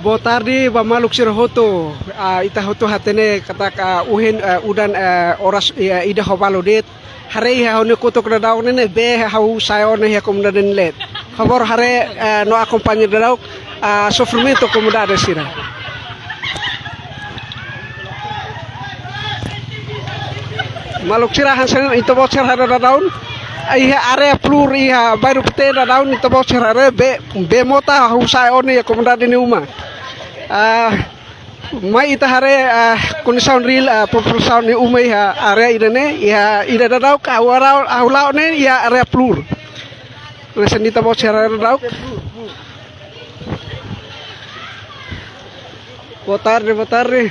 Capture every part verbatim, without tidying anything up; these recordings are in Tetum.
Boa tarde ba maluk sira hotu. Ah, ita hotu hatene katak, ah, ohin, ah, udan, ah, oras, ah, ida ho balu de'it. Haree iha ha'u-nia kotuk daudaun ne'e, bee hahú sa'e ona iha komunidade ne'e leet. Favór haree, ah, no akompaña daudaun, ah, sofrimentu komunidade sira. Maluk sira, hanesan ita-boot sira haree daudaun. Iha área Plur, iha bairru Pite daudaun, ita-boot sira haree bee, bee mota hahú sa'e ona iha komunidade nia uma. Ah, mai ita haree, ah, kondisaun reál, ah, populasaun nia uma iha área ida-ne'e, iha ida daudaun ka ha'u la'o, ha'u la'o ne'e iha área Plur. Hanesan ita-boot sira haree daudaun. Boa tarde, boa tarde.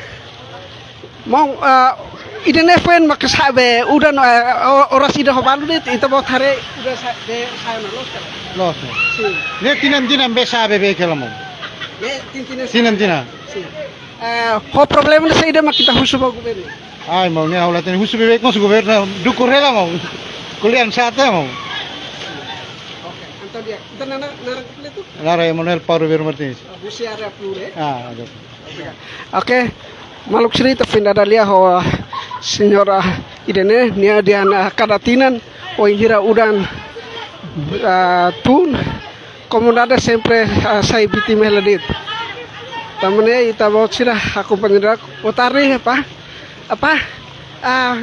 Maun, ah, ida-ne'e foin mak sa'e bee udan, ah, o-, oras ida ho balu de'it, ita-boot haree udan sa'e, bee sa'e ona, loos ka? Loos. Sin. Ne'e tinan-tinan bee sa'e bee, bee hela, maun. Ne'e tinan-tinan. Tinan-tinan. Sin. Eh, ho problema ne'e saida mak ita husu ba governu? Ai, maun, ne'e ha'u la hatene, husu beibeik mós governu dukur hela, maun. Ko'alia sa'e tiha, maun. Oke, entaun di'ak. Ita-nia naran, naran kompletu? Naran Emanuel Paulo Vero Martins. Ah, husi área Plur, eh? Ah, ada. Oke, maluk sira, ita foin dada lia ho señora ida-ne'e, nia dehan, ah, kada tinan, wainhira udan, ah, tun, komunidade sempre, ah, sai vítima hela de'it. Tanba ne'e ita-boot sira akompaña daudaun. Boa tarde, apa? Apa? Ah,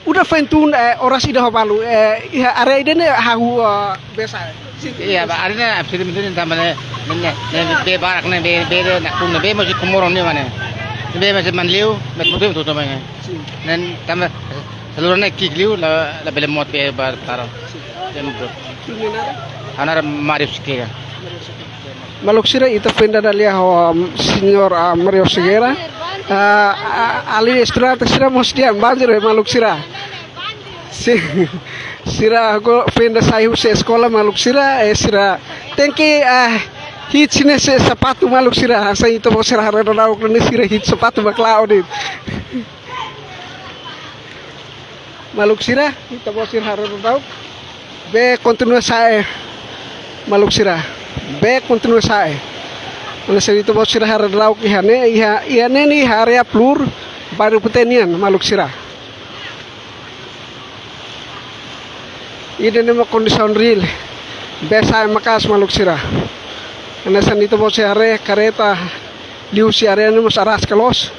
udan foin tun, eh, oras ida ho balu, eh, iha área ida-ne'e hahú, eh, bee sa'e. Sin. Iya, ba, área ne'e, sira mesti tambah ne'e, ne'e, ne'e, ne'e, bee barak ne'e, bee, bee, ne'e, nakukun ne'e, bee mós komoron ne'e, mana? Bee mós manliu, met mutu, mutu, mutu, mana? Sin. Ne'e, tanba, seluruh ne'e ki'ik liu, la, labele mout bee ba tara. Sin. Ne'e, mutu. Ha'u-nia naran? Ha'u-nia naran Mario Sequeira. Mario Sequeira. Maluk sira, ita foin dada lia ho, um, señór, ah, Mario Sequeira. Ah, ah, alin estudante sira mós dehan banjir, eh, maluk sira. Si-, sira agora foin dada sai husi eskola, maluk sira, eh, sira tenke, ah, hi'it sira-nia sapatu, maluk sira. Hanesan ita-boot sira haree daudaun ne'e, sira hi'it sapatu mak la'o de'it. Maluk sira, ita-boot sira haree daudaun. Bee kontinua sa'e, maluk sira. Bee kontinua sa'e. Hanesan ita-boot sira haree daudaun iha ne'e, iha, iha ne'e ne'e iha área Plur, bairru Pite nian, maluk sira. Ida-ne'e mak kondisaun reál. Bee sa'e maka'as, maluk sira. Hanesan ita-boot sira haree, karreta liu husi área ne'e mós araska loos.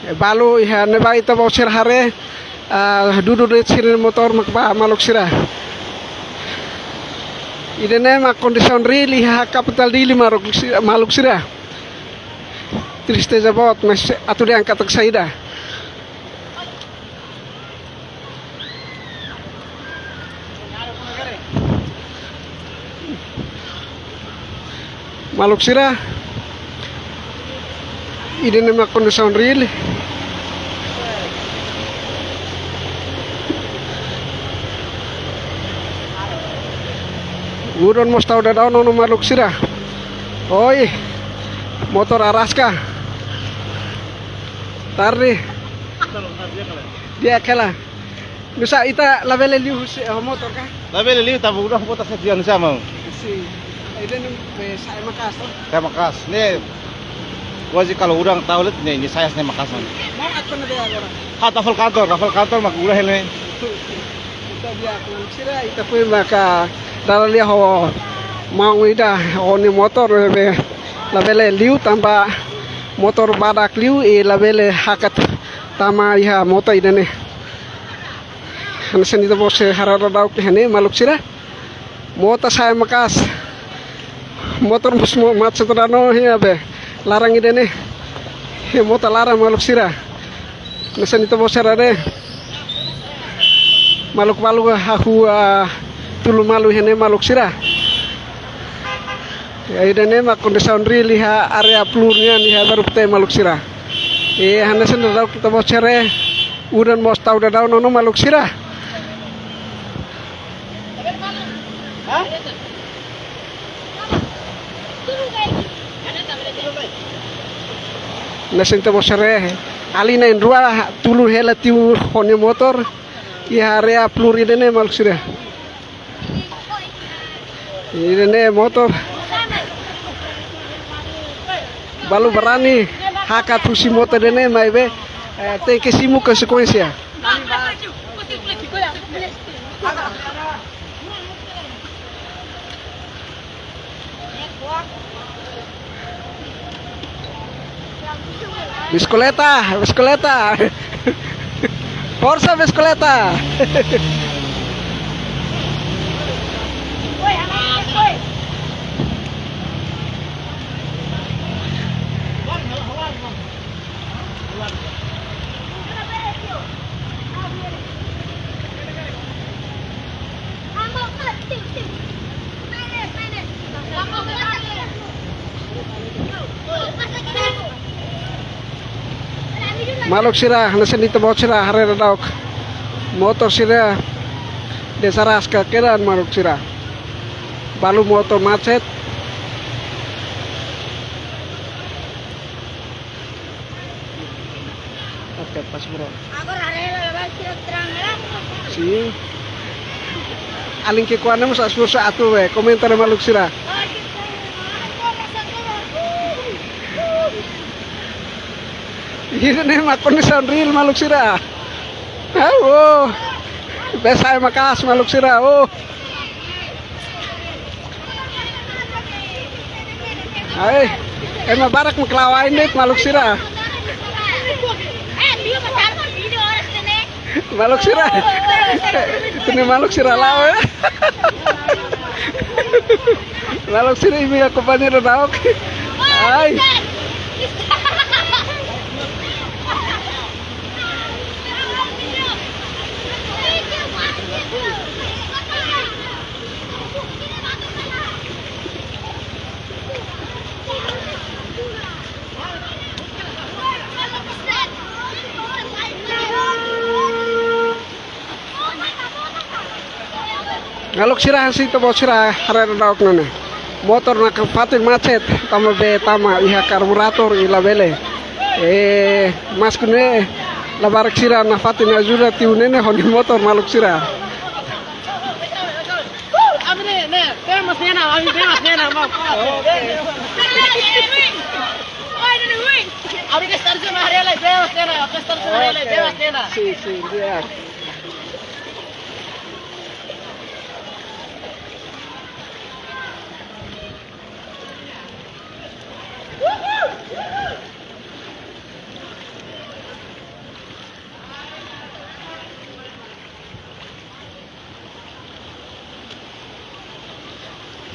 Eh, balu iha ne'ebá ita-boot sira haree, ah, dudu de'it sira-nia motór mak bá, maluk sira. Ida-ne'e mak kondisaun reál iha kapitál Dili, maluk sira, maluk sira. Tristeza boot, mas atu dehan katak saida. Maluk sira, ida-ne'e mak kondisaun reál. Udan mós tau daudaun ona, maluk sira. Oi, motór araska. Tarde. Di'ak hela. Nusá, ita labele liu husi, eh, motór ka? Labele liu, tanba udan boot sa'e tiha, nusá, maun? Si. Ida-ne'e bee sa'e maka'as, to? Sa'e maka'as. Ne'e kuaze kalau udan tau de'it, ne'e, ne'e sa'e ne'e maka'as, maun. Maun atu ne'ebé agora? Ha'u atu hafal kantor, hafal kantor mak udan hela ne'e. Ita di'ak, maluk sira, ita foin maka dada lia ho maun ida, ho nia motór, ne'ebé labele liu tanba motór badak liu, i labele hakat tama iha mota ida-ne'e. Hanesan ita-boot sira haree daudaun iha ne'e, maluk sira. Mota sa'e maka'as. Motór mós mo-, macet daudaun ona iha be laran ida-ne'e. Iha mota laran, maluk sira. Hanesan ita-boot sira haree. Maluk balu hahú, ah, tulun malu iha ne'e, maluk sira. Ya, ida-ne'e mak kondisaun reál iha área Plur nian iha bairru Pite, maluk sira. Eh, hanesan daudaun ita-boot sira haree, udan mós tau daudaun ona, maluk sira. Hanesan ita-boot sira haree, alin na'in-rua tulun hela tiu ho nia motór iha área Plur ida-ne'e, maluk sira. Ida-ne'e motór. Balu barani hakat husi motór ida-ne'e maibé, eh, tenke simu konsekuénsia. Bisikleta, bisikleta. Forsa bisikleta. Maluk sira, hanesan ita-boot sira haree daudauk. Motór sira desaraska kedan, maluk sira. Balu motór macet. Oke, pas, bro. Agora haree la, sira terang, ya? Sim. Alin ki'ikoan ne'e mós esforsu atu, eh, komentar, maluk sira. Ida-ne'e mak kondisaun reál, maluk sira. Ah, oh. Bee sa'e maka'as, maluk sira. Oh. Ai, ema barak mak la'o ain de'it, maluk sira. Maluk sira. Ita-nia maluk sira la'o, ya. Maluk sira, imi akompaña daudauk. Ai. Maluk sira, hanesan ita-boot sira haree daudauk ne'e. Motór nafatin macet, tanba bee tama iha karburator i labele. Eh, maski ne'e, labarik sira nafatin ajuda tiu ne'e ne'e ho nia motór, maluk sira. Ami ne'e, ne'e, bee mós ne'e ona, ami bee mós ne'e ona, mau. Ami ke start sama hari lai, bee mós ne'e ona, ke start sama hari lai, bee mós ne'e ona. Sim, sim, di'ak.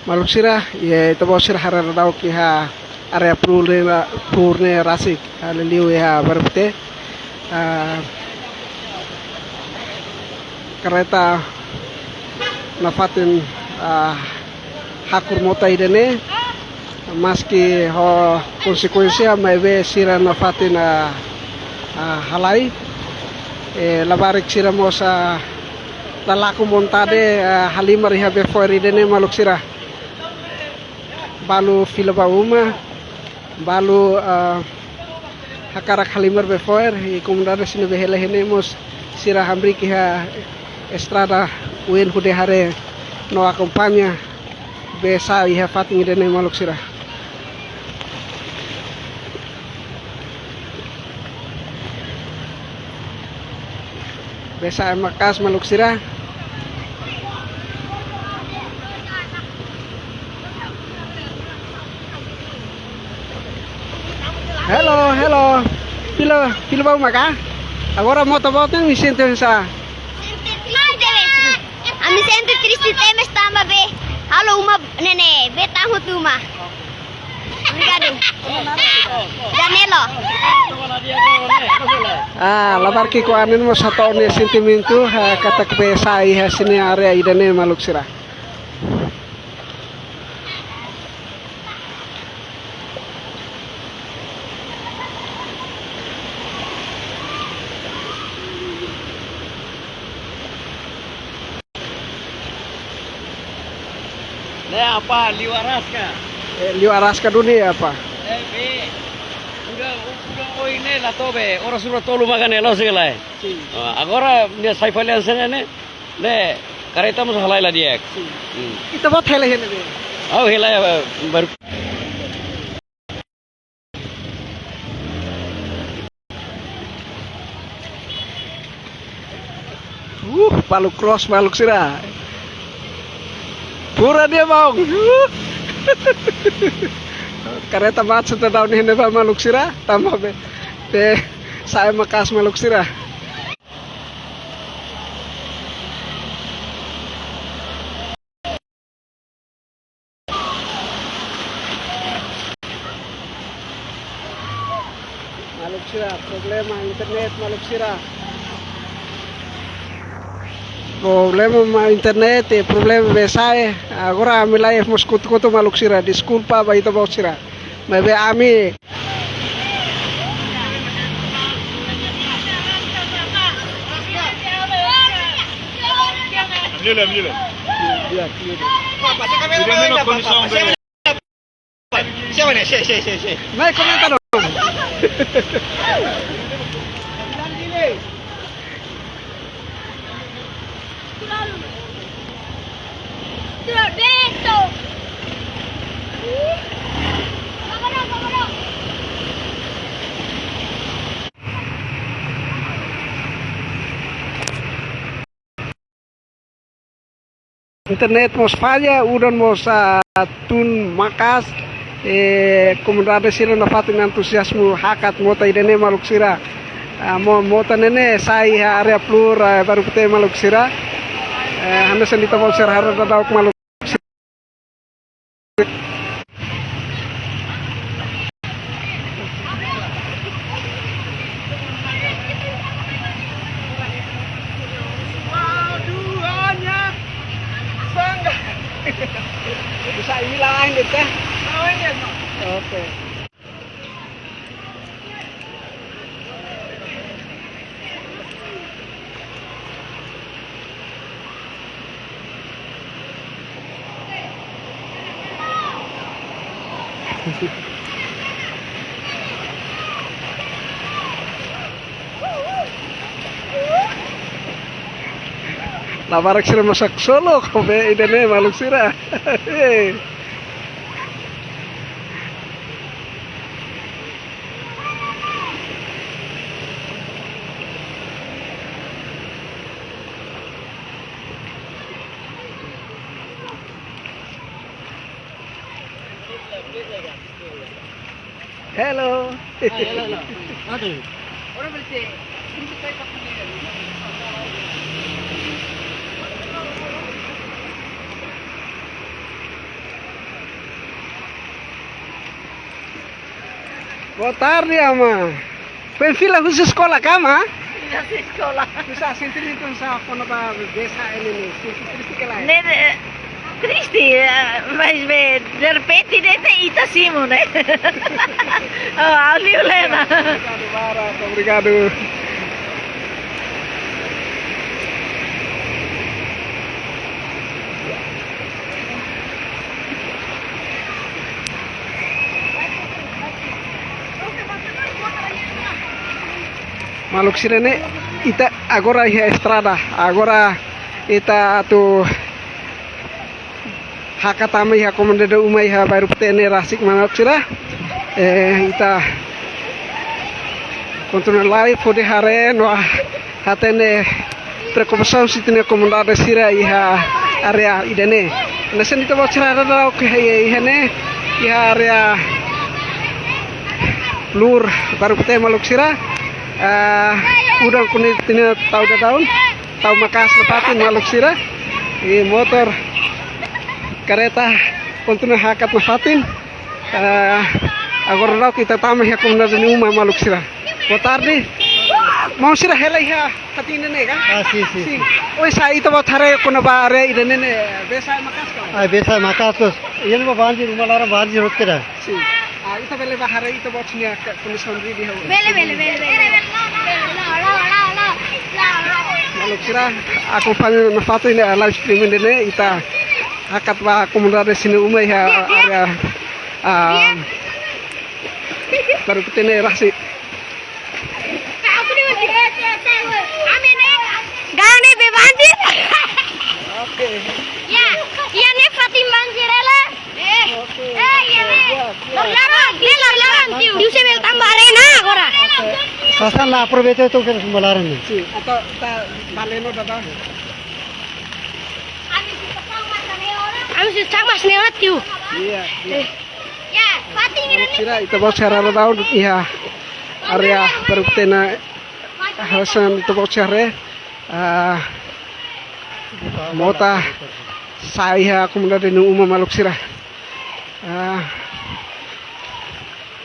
Maluk sira, iha ita-boot sira haree daudauk iha área Pur ne'e, Pur ne'e rasik, ah, liuliu iha Barapite. Ah, karreta nafatin, ah, hakur mota ida-ne'e, maski ho konsekuénsia, maibé sira nafatin, ah, ah, halai. Eh, labarik sira mós, ah, la lakon vontade, ah, halimar iha bee fo'er ida-ne'e, maluk sira. Balu fila ba uma, balu, ah, hakarak halimar bee fo'er, i komunidade sira ne'ebé hela iha ne'e mós sira hamriik iha estrada oin hodi haree no akompaña bee sa'e iha fatin ida-ne'e, maluk sira. Bee sa'e maka'as, maluk sira. Hello, hello. Fila, fila ba uma ka? Agora mota boten, mi sente sa. Sente triste. Ami sente triste tebes tanba bee halo uma ne'e ne'e, bee tama hotu uma. Obrigadu. Danilo. Ah, labarik ki'ikoan ne'e mós hato'o nia sentimentu, ah, katak bee sa'e iha sini área ida-ne'e, maluk sira. Ne'e Apá, liu araska. Eh, liu araska duni, Apá. Eh, bee. Udan, udan oin ne'e la to'o bee, oras rua tolu maka ne'e loos lai. Sim. Ah, agora, ne'e sai fali hanesan ne'e, ne'e. Kareta mós halai la di'ak. Hmm. Ita-boot hela iha ne'ebé? Ha'u hela, eh, baru. Uh, balu cross, maluk sira. Pura dia mau. Kareta macet daudaun iha ne'ebá, maluk sira. Tanba be, be sa'e maka'as, maluk sira. Maluk sira, problema internet, maluk sira. Problema mak internet, eh, problema be sa'e. Agora ami live mós kotu-kotu, maluk sira. Deskulpa ba ita-boot sira. Maibé ami Mira, mira. Mira, mira. Siapa nih? Si, si, si, si. Mai komenta dong. Internet mós falla, udan mós, ah, tun maka'as, eh, komunidade sira nafatin antuziazmu hakat mota ida-ne'e, maluk sira. Ah, mo-, mota ne'e ne'e sa'e iha área Plur, ah, Bairru Pite, maluk sira. Eh, hanesan ita-boot sira haree daudaun, maluk. Bisa ini lain deh, teh. Oke. Labarik sira masak solo, kobe ida-ne'e, maluk sira. Hello. Ah, hello, hello. Aduh. Boa tarde, ama. Foin fila husi eskola ka, ama? Fila husi eskola. Bisa sentimentu sá kona-ba be sa'e ne'e, sente triste ka lae? Ne'e, ne'e, triste, eh, mas be, derrepente ne'e ita simu, ne'e? Oh, ha'u liu ona. Obrigadu, Mara, obrigadu. Maluk sira-ne'e, ita agora iha estrada, agora ita atu hakat tama iha komunidade uma iha Bairru Pite ne'e rasik, maluk sira. Eh, ita kontinua live hodi haree no hatene preokupasaun husi ita-nia komunidade sira iha área ida-ne'e. Hanesan ita-boot sira haree daudaun iha, iha ne'e, iha área Plur Bairru Pite, maluk sira. Ah, udan kuandu ita-nia tau daudaun, tau maka'as nafatin, maluk sira. I motór, kareta kontinua hakat nafatin. Ah, agora daudauk ita tama iha komunidade nia uma, maluk sira. Boa tarde. Maun sira hela iha fatin ne'e ka? Ah, sim, sim, sim. Oinsá ita-boot haree kona-ba área ida-ne'e, be sa'e maka'as ka? Ah, be sa'e maka'as. Iha ne'ebá banjir, uma laran banjir hotu kedas. Sim. Ah, ita bele bá haree ita-boot nia ka-, kondisaun ri di hau. Bele, bele, bele, bele. Maluk sira, akompaña nafatin live streaming ida-ne'e, ita hakat ba komunidade sira-nia uma iha área, ah, Bairru Pite ne'e rasik. Gane be banjir. Ya, ya, ne'e fatin banjir hela. Eh, eh, ya, ne'e. Laran-laran, ne'e laran-laran, tiu. Tiu sei bele tamba arena agora. Sasán la aproveita tu ke malaran ne'e. Sin, atu ita bá leno daudaun. Ami sei cak mas ne'e ona, tiu. Iya, iya. Eh. Ya, fatin ini. Sira, ita-boot sira daudaun iha área Barukte nian. Hanesan ita-boot sira haree, ah, mota sa'e iha komunidade nia uma, maluk sira. Ah,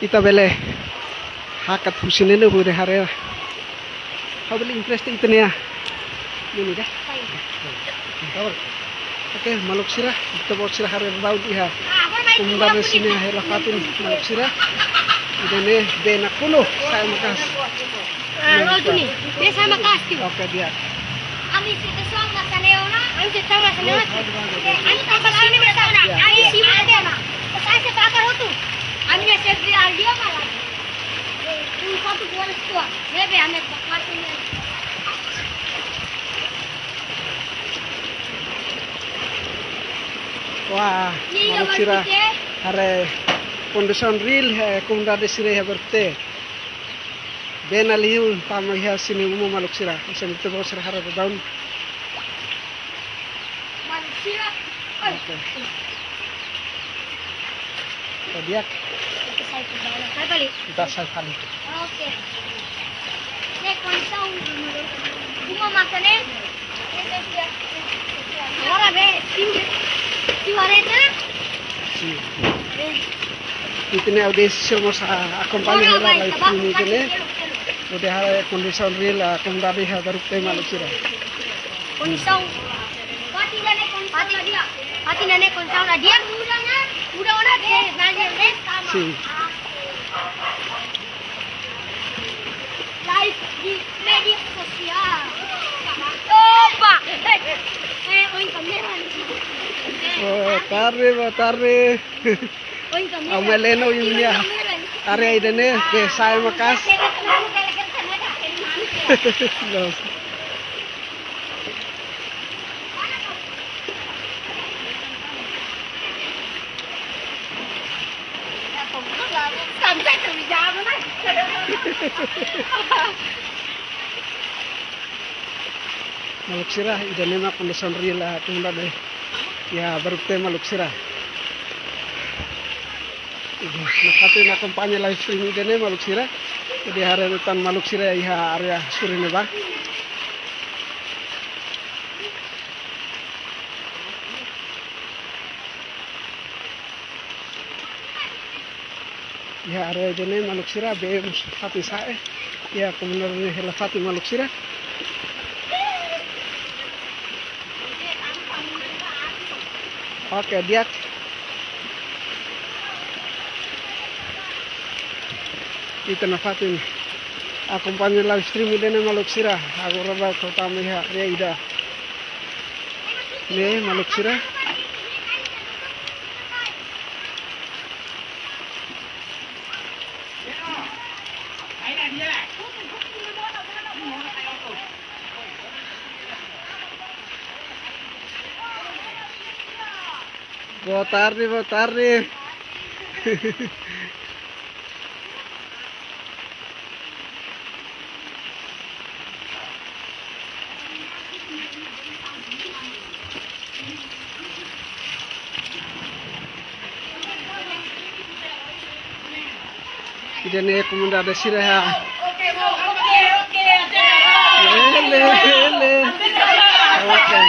ita bele hakat husi ne'e hodi haree. Ha'u bele empresta ita-nia. Ini dah. Oke, maluk sira, ita-boot sira haree daudaun iha komunidade sira-nia hela fatin, maluk sira. Ida-ne'e bee nakonu, sa'e maka'as. Ah, lo tu ni. Bee sa'e maka'as, tiu. Oke, di'ak. Ami sei tau sasán ne'e ona. Ami sei tau sasán ne'e ona. Ami tau sasán ne'e ona. Ami sei tau ona. Sasán sei bakar hotu. Ami sei beli aldia malah. Ini satu buah tua. Bebe, ami bakar ini. Wah, iya, iya, maluk sira, haree kondisaun reál, eh, komunidade sira iha Barukte. Bee ne'e liu tama iha sira-nia uma, maluk sira. Hanesan ita-boot sira haree daudaun. Maluk sira. Oke. Ita di'ak. Ita sa'e fali. Ita sa'e fali. Oke. Ne'e kondisaun uma maka ne'e. Agora bee, tiu. Tiu haree, tá? Sin. Ita-nia audiénsia mós akompaña hela live stream ida-ne'e. Hodi haree kondisaun reál, ah, komunidade iha Barukte, maluk sira. Kondisaun. Fatin ida-ne'e kondisaun la di'ak. Fatin ida-ne'e kondisaun la di'ak. Udah ona, udah ona, eh, banjir, eh. Sin. Live di media sosial. Opa. Eh, eh, oin kamera. Boa tarde, boa tarde. Oin kamera. Ami leno iha área ida-ne'e, bee sa'e maka'as. Loos. Maluk sira, ida-ne'e mak kondisaun reál, ah, komunidade iha Barukte, maluk sira. Ida, nafatin akompaña live stream ida-ne'e, maluk sira. Jadi haree tan maluk sira iha área sorin ne'ebá. Iha área ida-ne'e, maluk sira, bee mós fatin sa'e. Iha komunidade hela fatin, maluk sira. Oke, di'ak. Ita nafatin akompaña live stream ida-ne'e, maluk sira. Agora daudaun tama iha área ida-ne'e, maluk sira. Boa tarde, boa tarde. Ida-ne'e komunidade sira iha. Ele, ele. Oke.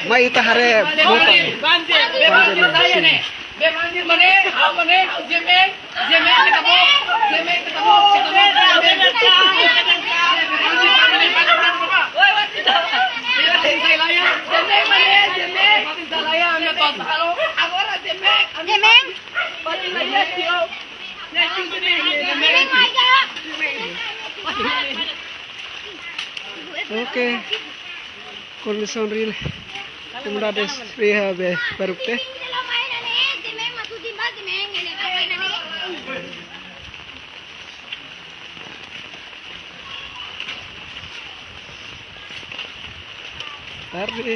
Mai ita haree mota. Banjir, banjir, banjir, banjir. Bee banjir mane, ha'u mane, ha'u Zeme, Zeme, ketemu, Zeme, ketemu, ketemu, Zeme. Banjir, banjir, banjir, banjir, banjir. Sai laya, Zeme mane, Zeme. Sai laya, ame tos halo. Agora Zeme, Zeme. Sai laya, tio. Zeme, Zeme, Zeme. Oke. Kondisaun reál komunidade sira iha Barukte. Tarde.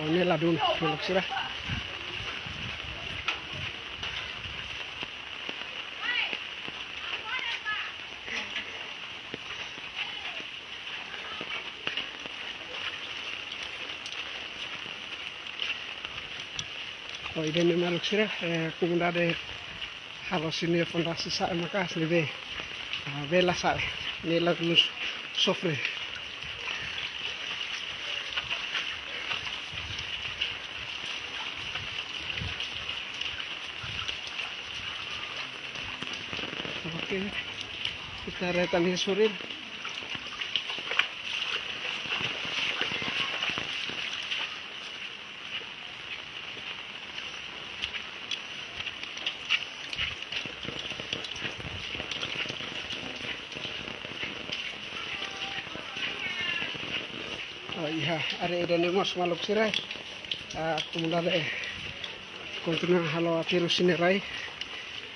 Oh, ne'e ladún, maluk sira. Oh, ida-ne'e maluk sira, eh, komunidade halo sira-nia fondasi sa'e maka'as ne'ebé, ah, bee la sa'e, ne'e ladún sofre. Oke, ita haree tan iha sorin. Oh, iha área ida-ne'e mós maluk sira. Ah, komunidade kontinua halo aterru sira-nia rai,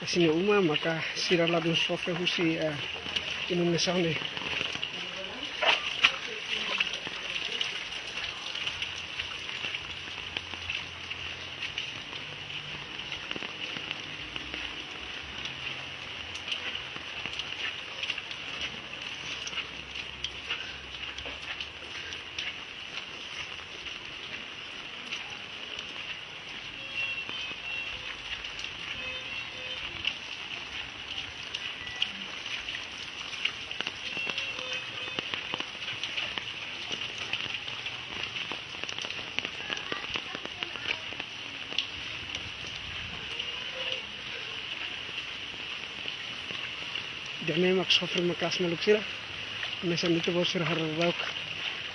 sira-nia uma, maka sira ladún sofre husi, eh, inundasaun ne'e. Ida-ne'e mak sofre maka'as maluk sira. Mesak ita-boot sira haree daudauk.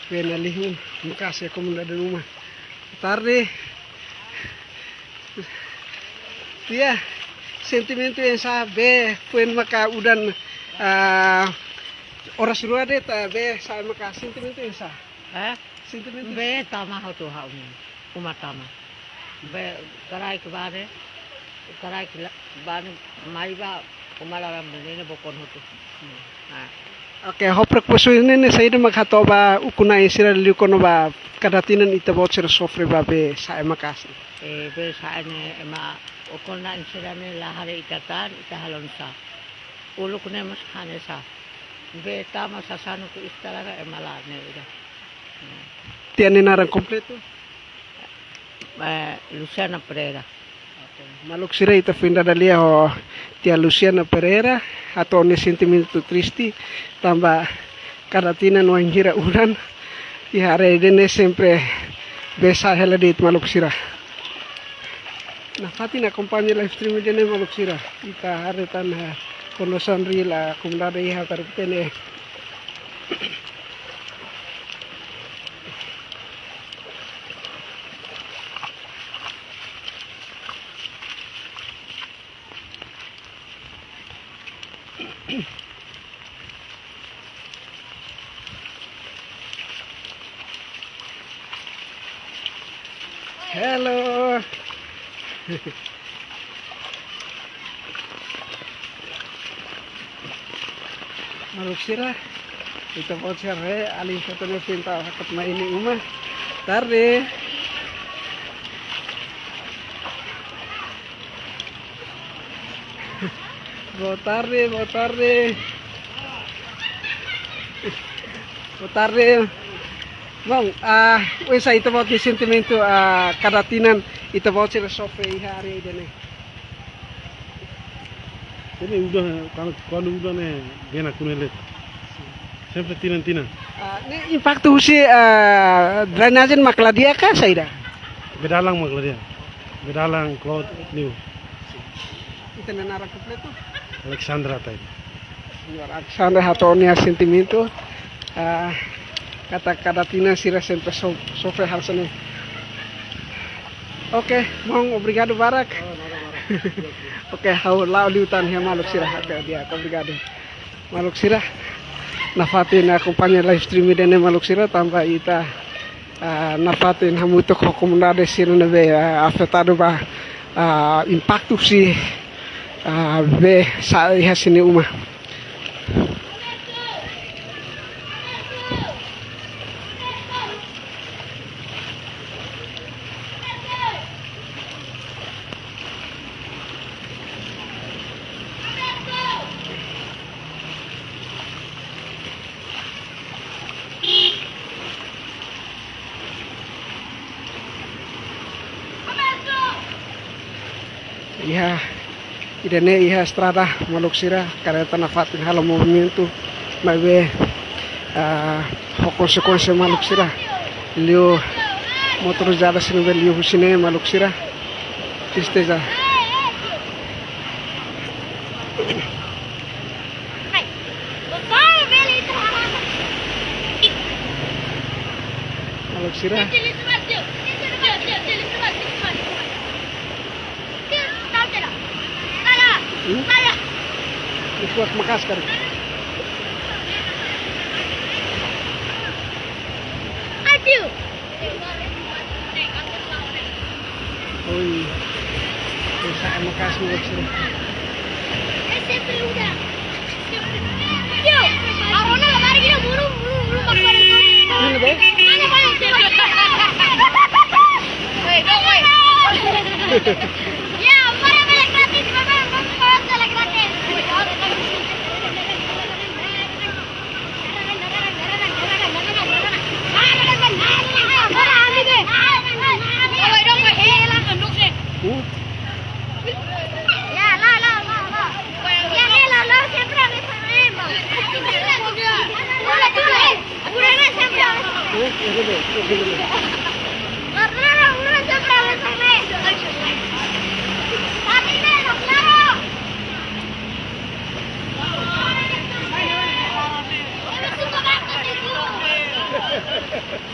Bee nalihun maka'as iha komunidade uma. Tarde. Tia, sentimentu oinsá bee foin maka udan, ah, oras rua de'it bee sa'e maka'as, sentimentu oinsá? Hah? Sentimentu. Bee tama hotu ha'u-nia uma tama. Bee karaik bá ne'e, karaik la-, bá ne'e mai ba uma laran bee ne'e bokon hotu. Ah. Oke, ho preokupasaun ne'e, ne'e saida mak hato'o ba ukun-na'in sira liuliu kona-ba kada tinan ita-boot sira sofre ba bee sa'e maka'as? Eh, bee sa'e ne'e ema ukun-na'in sira ne'e la haree ita tan, ita halo oinsá. Uluk ne'e mós hanesan. Bee tama sasán hotu, estraga ema la haree ida. Tia nia naran kompletu? Eh, Luciana Pereira. Oke. Maluk sira, ita foin dada lia ho tia Luciana Pereira, hato'o nia sentimentu triste, tanba kada tinan wainhira udan, iha área ida-ne'e sempre bee sa'e hela de'it maluk sira. Nafatin akompaña live stream ida-ne'e maluk sira. Ita haree tan, eh, kondisaun reál komunidade iha Taruku Tene. Halo. Maluk sira, ita-boot sira haree, alin foto ne'e pinta hakat mai iha uma. Tarde. Boa tarde, boa tarde. Boa tarde. Bom, ah, oinsá ita-boot nia sentimentu, ah, kada tinan ita-boot sira sofre iha área ida-ne'e? Ne'e udan, kuandu, kuandu udan ne'e bee nakonu hela de'it. Sempre tinan-tinan. Ah, ne'e impaktu husi, ah, drenajen mak la di'ak ka saida? Bee dalan mak la di'ak. Bee dalan, kloot, liu. Ita-nia naran kompletu? Alexandra Taide. Señór Alexandra hato'o nia sentimentu. Ah, katak kada tinan sira sempre so-, sofre hal sira-ne'e. Oke, mohon obrigadu barak. Oke, ha'u la'o liután iha maluk sira. Oke, di'ak, obrigadu. Maluk sira, nafatin akompaña live stream ida-ne'e maluk sira, tanba ita, ah, nafatin hamutuk ho komunidade sira ne'ebé, ah, afetadu ba, ah, impaktu husi, ah, bee sa'e iha sini uma. Iha, ida-ne'e iha estrada maluk sira, karreta nafatin halo movimentu, maibé, ah, ho konsekuénsia maluk sira. Liu motorizada sira ne'ebé liu husi ne'e maluk sira. Tristeza. Maluk sira. Hmm? Kuat maka'as karik. Oi. Esa maka'as maluk sira.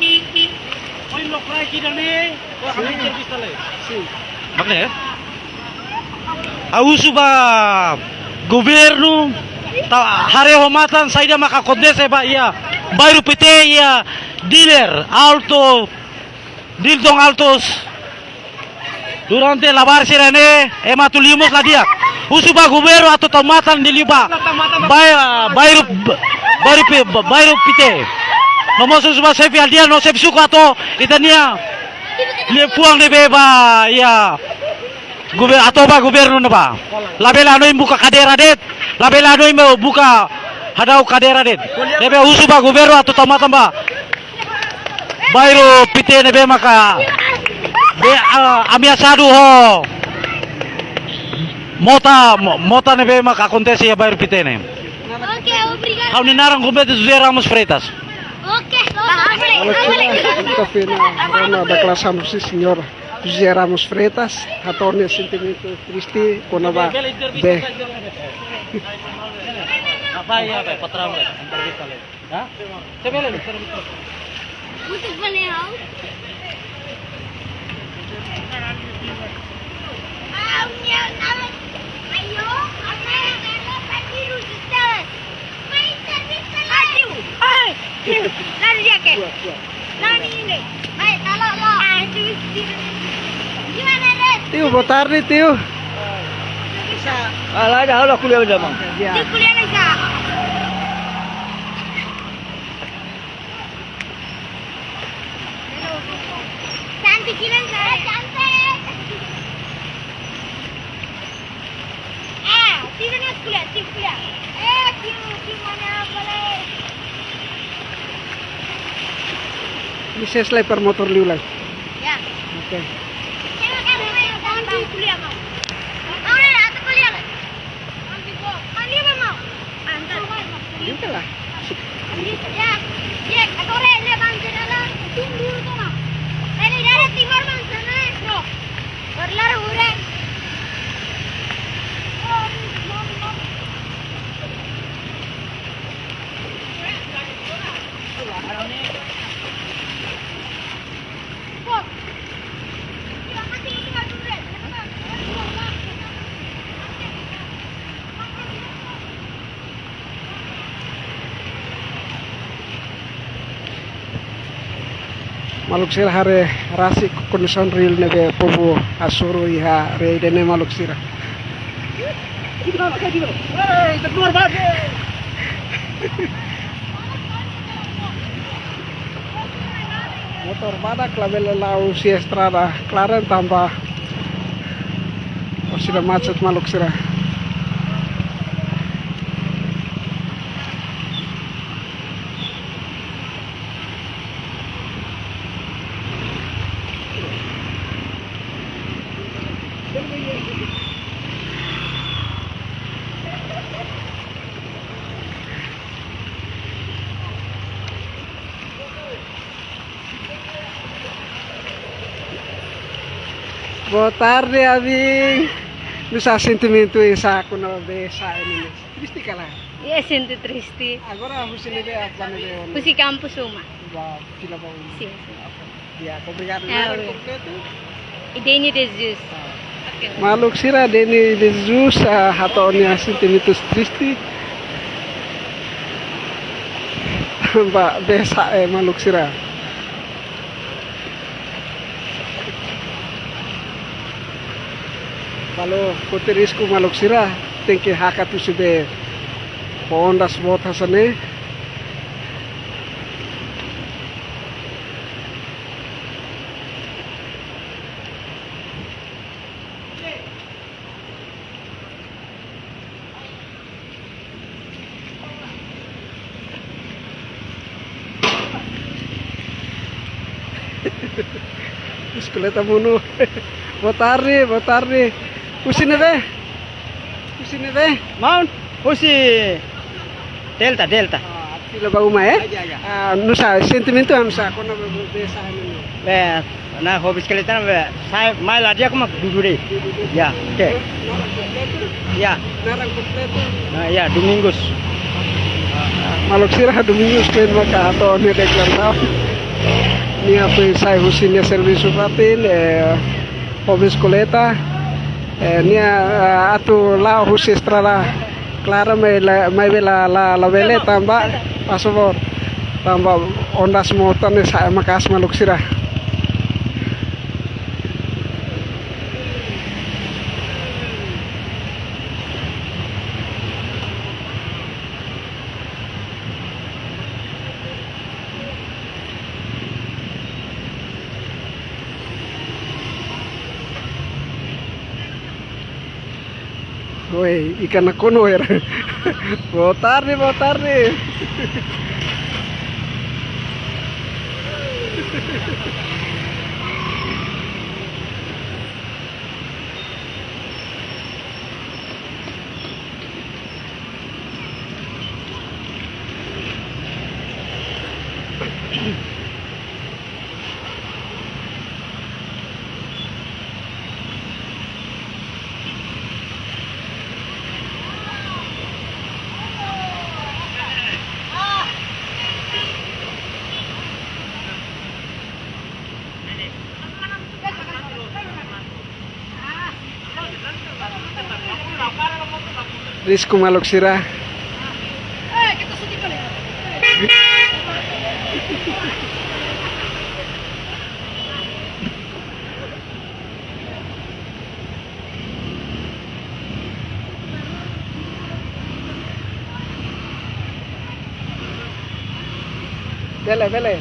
Ini, Bos. Oi, lo crack ida-ne'e. Oke. Ha'u husu ba governu, ta haree ho matan saida maka akontese ba iha bairru Pite iha Dili Alto, Dili Altos. Durante labarik sira-ne'e, ema atu liu mós la di'ak. Husu ba governu atu tau matan liu ba, bai-, ah, bairru, bairru Pi-, bairru Pite. No mós husu ba xefe aldeia no xefe suku atu ita-nia liafuan ne'ebé ba iha gover-, atu ba governu ne'ebá. Labele hanoin buka kadeira de'it, labele hanoin buka hadau kadeira de'it. Ne'ebé husu ba governu atu tau matan ba bairru Pite ne'ebé maka be, ah, ameasadu ho mota, mo-, mota ne'ebé maka akontese iha bairru Pite ne'e. Oke, obrigadu. Ha'u-nia naran kompletu José Ramos Freitas. Oke, ita fina rona da klase Ramos, sim, senhor José Ramos Freitas, hato'o nia sentimentu triste kona-ba bee. Apa ya, Pak? Patrão, Pak. Entrevista lagi. Hah? Coba lihat, coba lihat. Untuk beliau. Ayo, apa yang ada tadi rujukan? Main service lagi. Hai. Lari dia ke. Lari ini. Baik, kalau lo. Ah, itu. Gimana, Red? Tio, boa tarde, tio. Ah, lá da aula, kuliah aja, Mang. Ya. Di kuliah aja. Cantik gila, Zara. Cantik. Ah, tio na kuliah, tio kuliah. Eh, tio, tio mana boleh? Bisa selai per motor liu lai. Ya. Oke. Tio kuliah, Mang. Mau lihat atau kuliah? Itulah. Maluk sira, haree rasik kondisaun ril ne'ebé povu hasoru iha rei ida-ne'e, maluk sira. Motór badak labele la'o husi estrada klaran tanba orsida macet, maluk sira. Boa tarde, Abin. Nusá sentimentu oinsá kona-ba bee sa'e ne'e? Triste ka lae? Iya, sente triste. Agora husi ne'ebé atu bá ne'ebé ona? Husi kampus uma. Ba fila ba uma. Sin, sin. Di'ak, obrigadu. Ah, naran obrigadu. Kompletu? Idênio de Jesus. Ah. Oke. Maluk sira, Idênio de Jesus, ah, hato'o nia sentimentu triste. Ba bee sa'e, maluk sira. Balu foti risku, maluk sira, tenke hakat husi bee. Ho ondas boot hanesan ne'e. Bisikleta monu. Boa tarde, boa tarde. Husi ne'ebé? Husi ne'ebé? Maun, husi Delta, Delta. Ah, fila ba uma, eh? Iya, iya. Ah, nusá sentimentu nusá kona-ba bee sa'e ne'e? Bee, ne'e ho bisikleta ne'e bee sa'e mai la di'ak mak dudu de'it. Ya, oke. Naran kompletu? Ya. Naran kompletu? Nah, ya, Domingos. Maluk sira, Domingos foin maka hato'o nia deklarasaun. Nia foin sai husi nia servisu fatin, eh, ho bisikleta. Eh, nia, eh, atu la'o husi estrada klaran mai la, maibé la, la, labele tanba pasaporte. Tanba ondas motór ne'e sa'e maka'as, maluk sira. Oi, ikan nakonu era. Boa tarde, boa tarde. Risku, maluk sira. Bele, bele.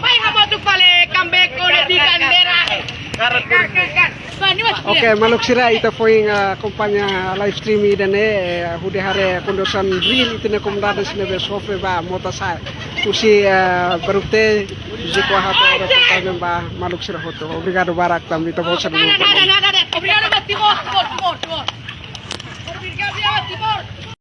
Bai hamutuk fali, comeback ko de di bandera. Oke, maluk sira, ita foin, eh, akompaña live stream ida-ne'e, eh, hodi haree kondisaun reál ita-nia komunidade sira ne'ebé sofre ba mota sa'e. Husi, eh, Baruk Teh, José Coa hato'o reportajen ba maluk sira hotu. Obrigadu barak, tanba ita-boot sira. Obrigadu ba Timor, Timor, Timor, Timor. Obrigadu ba Timor.